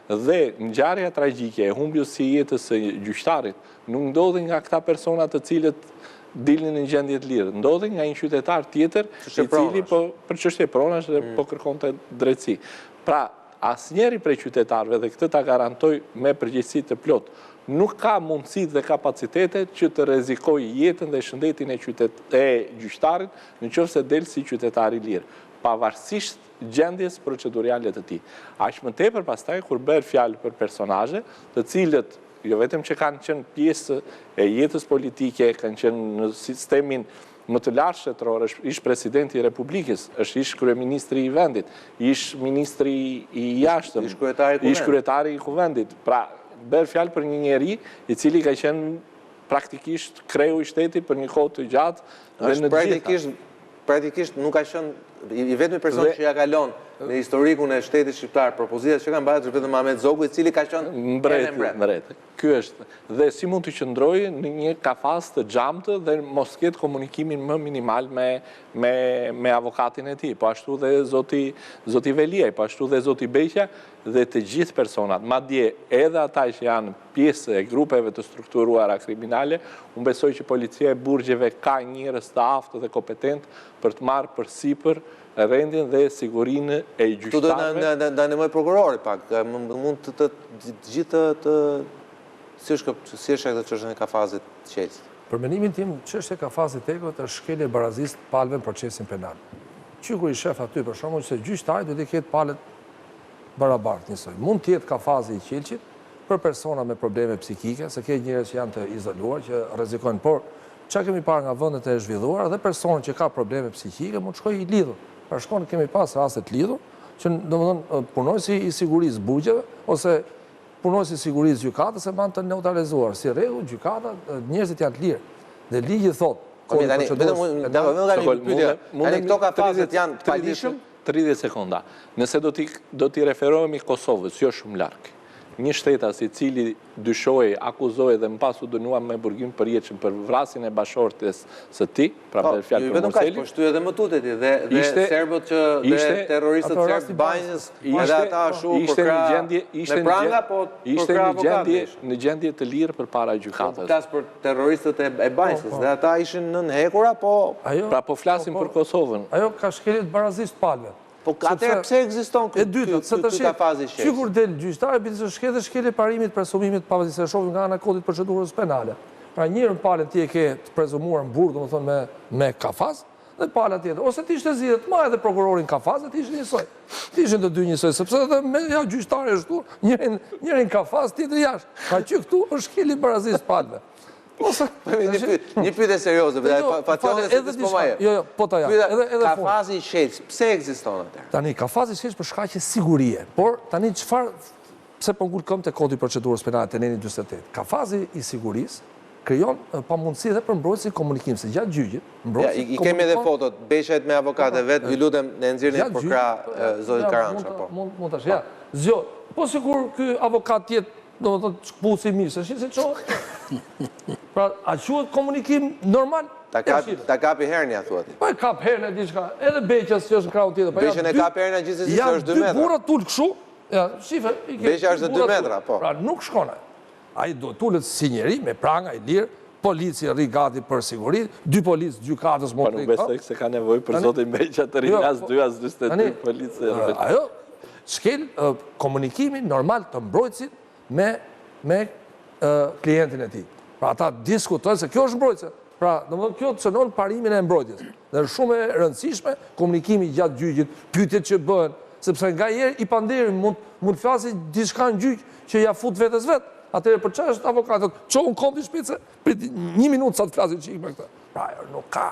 Dhe ngjarja tragjike e humbjes së jetës së gjyqtarit nuk ndodhi nga këta persona të cilët dilnin në gjendje të lirë, ndodhi nga një qytetar tjetër i cili po për çështje pronash dhe po kërkonte drejtësi. Pra, asnjëri prej qytetarëve dhe këtë ta garantoj me përgjegjësi të plotë, nuk ka mundësitë dhe kapacitetet që të rrezikojë jetën dhe shëndetin e qytet e gjyqtarit në qoftë se del si qytetar i lirë, pavarësisht gjendjes proceduriale të tij. Aq më tepër pastaj kur bëhet fjalë për personazhe, të cilët jo vetëm që kanë qenë pjesë e jetës politike, kanë qenë në sistemin më të lartë shtetëror, është ish presidenti i Republikës, është ish kryeministri i vendit, ish ministri i jashtëm, ish kryetari i Kuvendit. Pra, bëhet fjalë për një njeri i cili ka qenë praktikisht kreu i shtetit për një kohë të gjatë dhe në të gjitha. Praktikisht nuk ka qenë i vetmi person që ia kalon në historikun e shtetit shqiptar për pozitat që ka mbajtur është vetëm Ahmet Zogu i cili ka qenë mbret. Mbret. Ky është. Dhe si mund të qëndrojë në një kafaz të xhamtë dhe mos ketë komunikimin më minimal me me me avokatin e tij. Po ashtu dhe zoti zoti Veliaj, po ashtu dhe zoti Beqja dhe të gjithë personat, madje edhe ata që janë pjesë e grupeve të strukturuara kriminale, unë besoj që policia e burgjeve ka njerëz të aftë dhe kompetentë për të marrë përsipër rendin dhe sigurinë e gjyqtarëve. Këtu do të na ndihmojë prokurori pak, mund të të gjithë të si është si është këtë çështjen e kafazit të qelqit? Për mendimin tim, çështja e kafazit të hekurit është shkelje e barazisë të palëve në procesin penal. Që kur i shef aty për shembull se gjyqtari duhet t'i ketë palët barabartë njësoj. Mund të jetë kafazi i qelqit për persona me probleme psikike, se ke njerëz që janë të izoluar, që rrezikojnë, por ça kemi parë nga vendet e zhvilluara dhe personi që ka probleme psikike mund të shkojë i lidhur. Pra shkon kemi pas raste të lidhur, që domethënë punonjësi i sigurisë burgjeve ose punonjësi i sigurisë gjykatës e mban të neutralizuar. Si rregull gjykata njerëzit janë të lirë. Dhe ligji thotë, po tani vetëm unë kam një pyetje. Tani këto kafazet janë të paligjshëm? 30 sekonda. Nëse do t'i do t'i referohemi Kosovës, jo shumë larg. Një shtetas i cili dyshohej, akuzohej dhe më pas u dënua me burgim të përjetshëm për vrasjen e bashkëshortes së tij, pra po, bëhet fjalë jo për vetëm kaq, po shty edhe më tutje ti dhe dhe ishte, serbët që dhe ishte, terroristët serbë Banjës, edhe ata ashtu ishte në gjendje, ishte me pranga, po ishte në gjendje, në gjendje të lirë përpara po, gjykatës. Po flas për terroristët e, e Banjskës, po, po. dhe ata ishin nën hekura, po... Ajo, pra po flasim po, po, për Kosovën. Ajo ka shkelje të barazisë të palëve. Po atëherë pse ekziston ky ky kafaz i qelqit? Që kur del gjyqtari, bie se shkel dhe shkelje parimit presumimit të pafajësisë, se e shohim nga ana e kodit procedurës penale. Pra njërën palën ti e ke të prezumuar në burg, domethënë me me kafaz, dhe pala tjetër, ose të ishte zgjidhje, të mbajë edhe prokurorin kafaz dhe të ishin njësoj. Të ishin të dy njësoj, sepse edhe me ja gjyqtari është këtu, njërin njërin kafaz, tjetri jashtë. Pra që këtu është shkelje e barazisë të palëve. Ose një pyetje, një pyetje serioze, po jo, Fatjone se s'po ma jep. Jo, jo, po ta jap. Edhe edhe kafazi i qelqit, pse ekziston atëherë? Tani kafazi i qelqit për shkaqe sigurie, por tani çfarë pse po ngul këmbë te kodi i procedurës penale te neni 48? Kafazi i sigurisë krijon pamundësi edhe për mbrojtësin komunikim, se gjatë gjyqit, mbrojtësi komunikon... I kemi edhe fotot, Beqajt me avokat e vet, ju lutem, ne nxirrni përkrah zotit Karança, po. Mund të ja, zjo, po sikur ky avokat të jetë Domethënë, shkëputësi i mirë, se shi si çohet. Pra, a quhet komunikim normal? Ta kapi, ta kapi hernia, thua ti. Po e kap hernia diçka, edhe Beqas që është në krahun tjetër. Po Beqën e kap hernia gjithsesi se është 2 metra. Janë dy burra t'ulë kështu, ja, shife, i ke. Beqa është 2 metra, po. Pra, nuk shkon ai. Ai duhet t'ulet si njeri, me pranga, i lirë, polici rri gati për siguri, dy policë gjykatës mund të rri. Po nuk besoj se ka nevojë për zotin Beqa të rri jo, as dy, as 42 policë. Ajo, shkel komunikimin normal të mbrojtësit me me klientin e tij. Pra ata diskutojnë se kjo është mbrojtëse. Pra, domethënë kjo cënon parimin e mbrojtjes. Dhe është shumë e rëndësishme komunikimi gjatë gjyqit, pyetjet që bëhen, sepse nganjëherë i pandehuri mund mund të flasi diçka në gjyq që ia fut vetes vet. Atëherë për çfarë është avokati? Çohu në këmbë shpejt se prit një minutë sa të flasin çik me këtë. Pra ajo nuk ka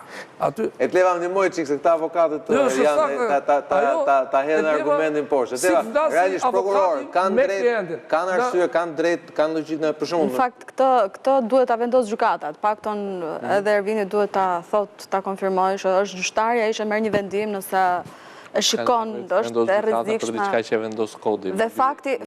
aty. Etleva më ndihmoj çik se këta avokatët jo, janë ta ta ta ta ta hedhin argumentin poshtë. Etleva, realisht prokuror kanë drejt, kanë arsye, kanë drejt, kanë logjikë në për shembull. Në fakt këtë këtë duhet ta vendosë gjykata. Të paktën mhm. edhe Ervini duhet ta thotë, ta konfirmojë që është gjyqtari ai që merr një vendim nëse e shikon, është e rrezikshme. Për diçka që e vendos kodi. Dhe fakti.